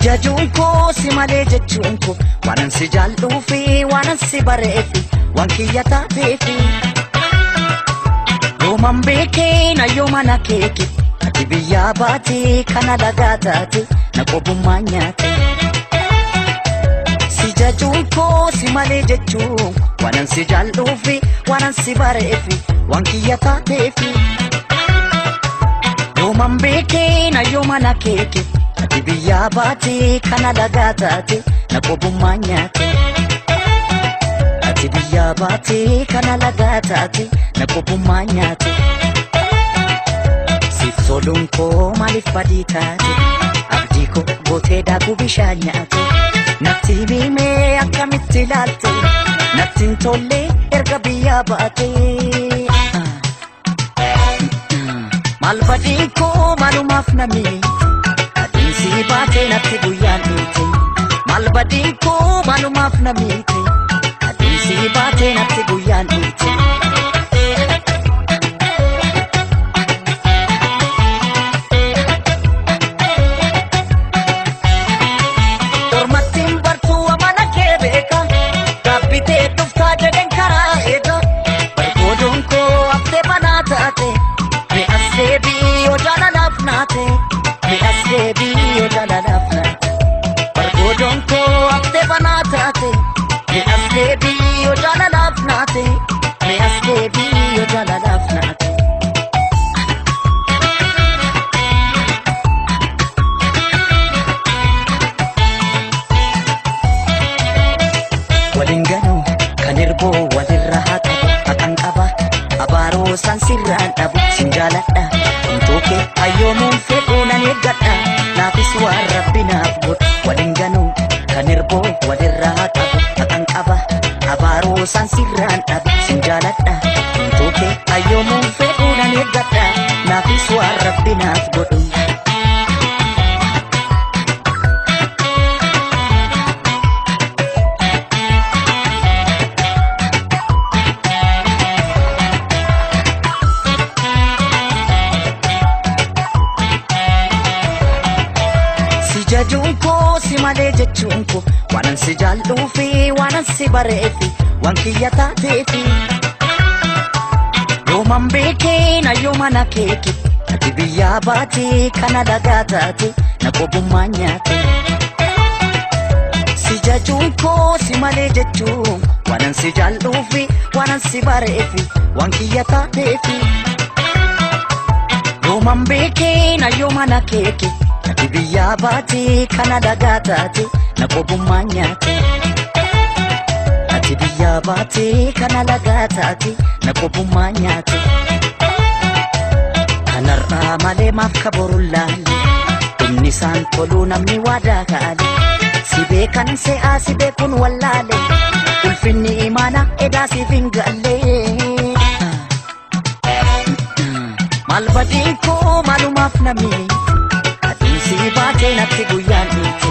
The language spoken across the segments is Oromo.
jajuun koo si malee jechuun koo waanan si jaalluufi waanan si bareefi waan kiyya taateefi. Yooman beekee na yooman akeeke ati biyyaa baate kana lagaa taate na qobummaa nyaate. Si jajuun koo si malee jechuun waanan si jaalluufi waanan si bareefi waan kiyya taateefi. Yooman beekee na yooman akeeke ati biyyaa baate kana lagaa taate na qobummaa nyaate. Ati biyyaa baate kana lagaa taate na qobummaa nyaate. Siif toluun koo maaliif badii taate abdii koo gootee daakuu bishaan nyaate. Natti himee akkamitti ilaalte natti hin tolle erga biyyaa baate. Maal badiin koo maalumaaf na miite adiin si baate natti guyyaan dhiite. Maal badiin koo maalumaaf na miite adiin si baate natti guyyaan dhiite. Ormattiin bartuu amala kee beeka gaabbitee dhuftaa jedhen karaa eega. Bargoodoon koo haftee banaa taate mi'as deebii yoo jaalalaaf naate mi'as deebii yoo jaalalaaf naate. Bargoodoon koo haftee banaa taate mi'as deebii yoo jaalalaaf naate mi'as deebii yoo jaalalaaf naate. Waliin ganuu kan erboo walirra haa qabu haqan qaba abaaroo san sirraan dhabu sin jaaladha homtuu kee hayyoomuun fedhuu nan eeggadha naafis waan rabbi naaf godhu. Waliin ganuu kan erboo walirra haa qabu haqan qaba abaaroo san sirraan dhabu sin jaaladha homtuu kee hayyoomuun fedhuu nan eeggadha naafis waan rabbi naaf godhu. Si jajuun koo si malee jechuun koo waanan si jaalluufi waanan si bareefi waan kiyya taateefi. Yooman beekee na yooman akeeke ati biyyaa baate kana lagaa taate na qobummaa nyaate. Si jajuun koo si malee jechuun waanan si jaalluufi waanan si bareefi waan kiyya taateefi. Yooman beekee na yooman akeeke ati biyyaa baate kana lagaa taate na qobummaa nyaate. Ati biyyaa baate kana lagaa taate na qobummaa nyaate. Kanarraa malee maaf kaboru laalle dhumni isaan toluu namni waadaa kaale. Si beekan se'aa si beekuun wallaale ulfinni imaana edaa siif hin galle. Maal badiin koo maalumaaf na miite adiin si baate natti guyyaan dhiite.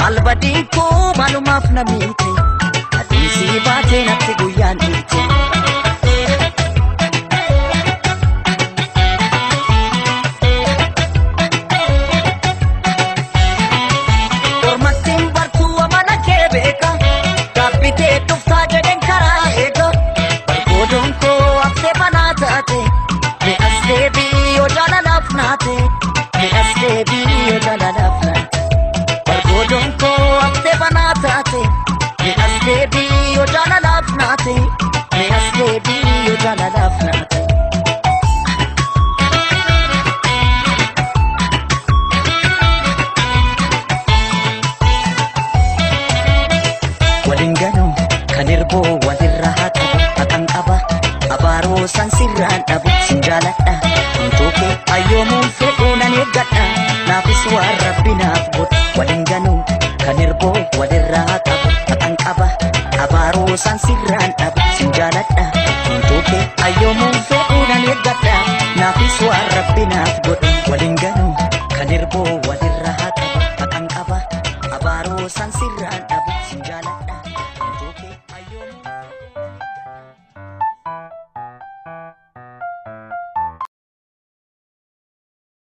Maal badiin koo maalumaaf na miite adiin si baate natti guyyaan dhiite. Ormattiin bartuu amala kee beeka gaabbitee dhuftaa jedhen karaa eega. Bargoodoon koo haftee banaa taate mi'as deebii yoo jaalalaaf naate mi'as deebii yoo jaalalaaf naate. Bargoodoon koo haftee banaa taate mi'as deebii yoo jaalalaaf naate mi'as deebii yoo jaalalaaf naate. Waliin ganuu kan erboo walirra haa qabu haqan qaba abaaroo san sirraan dhabu sin jaaladha homtuu kee hayyoomuun fedhuu nan eeggadha naafis waan rabbi naaf godhu. Waliin ganuu kan erboo walirra haa qabu haqan qaba abaaroo san sirraan